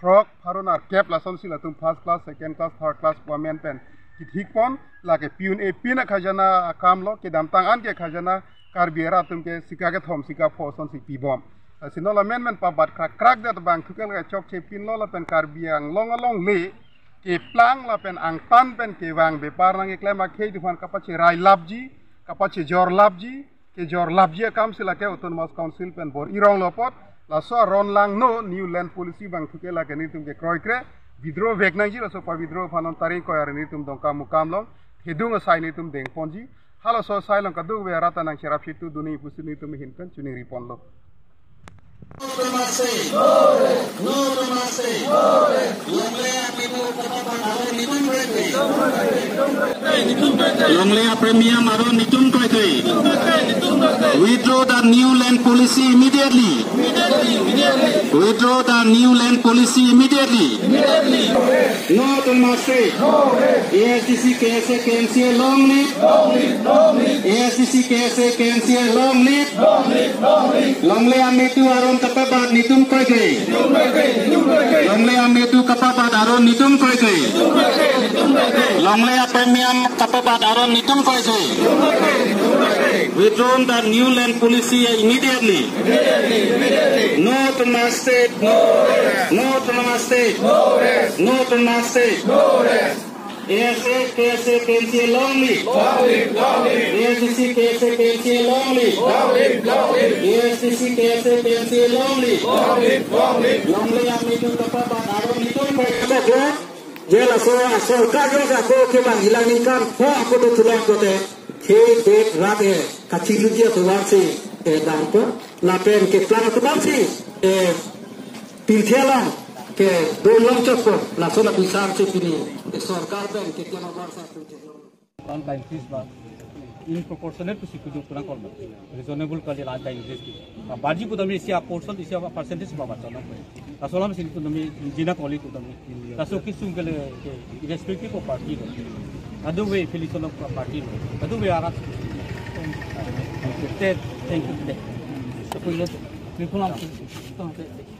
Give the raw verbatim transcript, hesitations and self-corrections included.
throk, pharo nerkep lasonsi latum first class, second class, third class pu amen pen kithik pon, lake pin-e pin akhajana akam lo, kedamtang an ke khajana Karbi arat atum ke sika kethom sika pho asonsi pibom. Lasi non la menmen pabat krakrak det abang thu ke lake chokche pinlo lapen Karbi Anglong alongle keplang lapen angtan pen kevang bepar nangkeklem akhei atum aphan kapacherai lapji, kapachejor lapji, kejor lapji akam si lake Autonomous Council pen bor-i rong lo apot, laso aron langno New Land Policy abang thu ke lake nelitum ke kroikre, withdraw vek nangji, laso pa-withdraw aphan non tarik ko-an nelitum Dongkamukam along, thedung asai nelitum dengponji, halaso asai along kadokave arat ta nangcherap chitu dunji pusi nelitum ahin pen choningri ponlo. No to mercy. No to mercy. Longle amedu kapabat aron netum kroikre. Longle apremium aron netum kroikre. Withdraw the New Land Policy immediately. Withdraw the New Land Policy immediately. No to mercy. A I C C, K S A, K N C A long live. A I C C, K S A, K N C A long live. Longle amedu aron kapabat netum kroikre. Longle amedu kapabat aron netum kroikre. Longle apremium kapabat aron netum kroikre. Withdraw the New Land Policy immediately. No to mercy. No to mercy. No to mercy. A I C C, K S A, K N C A long live. Long live, long live. A I C C, K S A, K N C A long live. Long live, long live. A I C C, K S A, K N C A long live. Long live, long live. Longle amedu kapabat aron netum kroikre. Je laso asorkar jo ako kevang ilang ningkan pho ako do tulak kote, khei det rat e kachingluji atum aphansi, eh, dampo, lapen keplang atum aphansi, eh, pirthe along kedun longchotpo, laso la bisar si pini, eh, sorkar pen keklem abang sa pirthe along. An ka increase ba in proportionate to situ dun kurang kolma. Reasonable kali la an ka increase ki. Ba baji pu tame isi a portion, isi a percentage ba baca na. Laso alam si pu tame jina kali pu tame. Laso kisung kele ke irrespective of party lo. Kadokave affiliation of party lo. Kadokave arat. Thank you. Thank you.